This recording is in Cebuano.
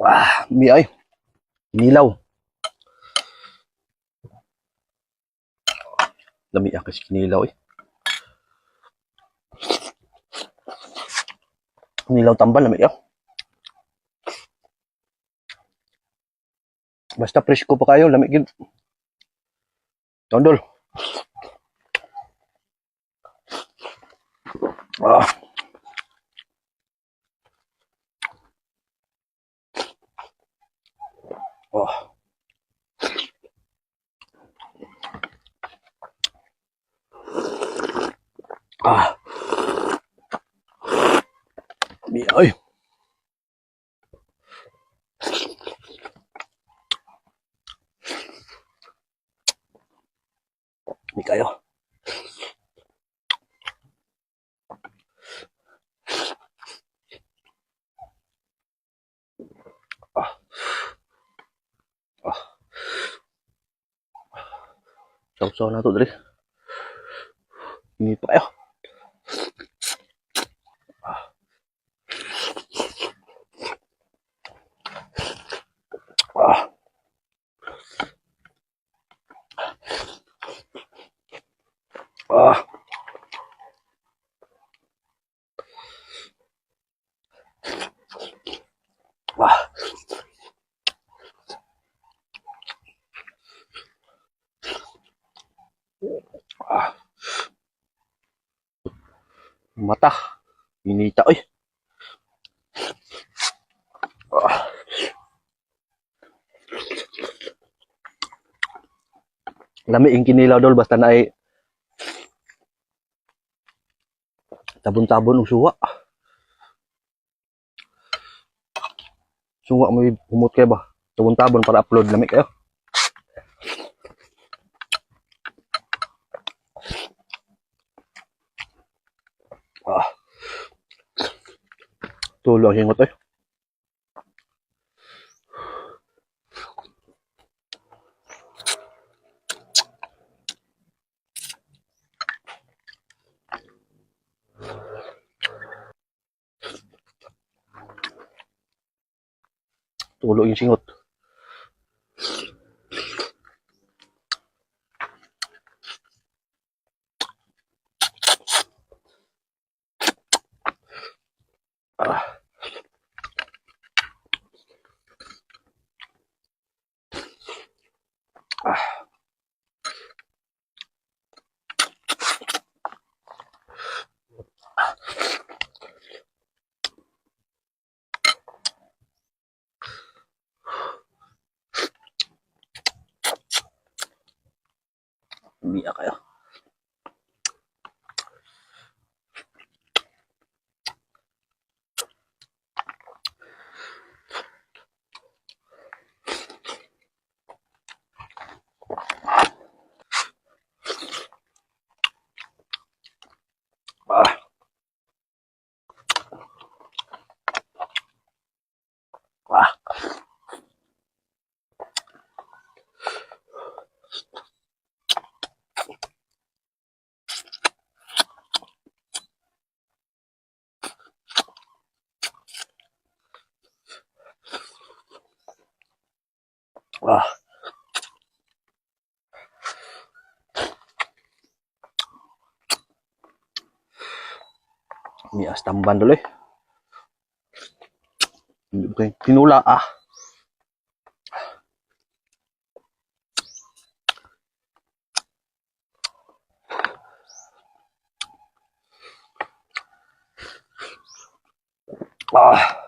Ah, mi ay. Nilaw. Lami ang kasi kinilaw eh. Nilaw tambal, lami ah. Basta presko pa kayo, lami gid. Tondol. Ah. Oh. Ah. Mi ay. Mi kayo. Ah. Ah. Sausaw na to diri. Init pa kayo. Ah. Ah. Ah. Ah. Ah. Mata. Inita oy. Ah. Lami yung kinilaw dol basta na ay tabon-tabon og suwa. Suwa may humot kayo ba? Tabon-tabon para upload lami kayo. Ah. Tulo ang hingot eh. Tulo yung singot. Ah. Ah. Umiyak kayo. Ah. Ah. Ah. Mias tamban dulu eh. Okay. Tinula ah. Ah.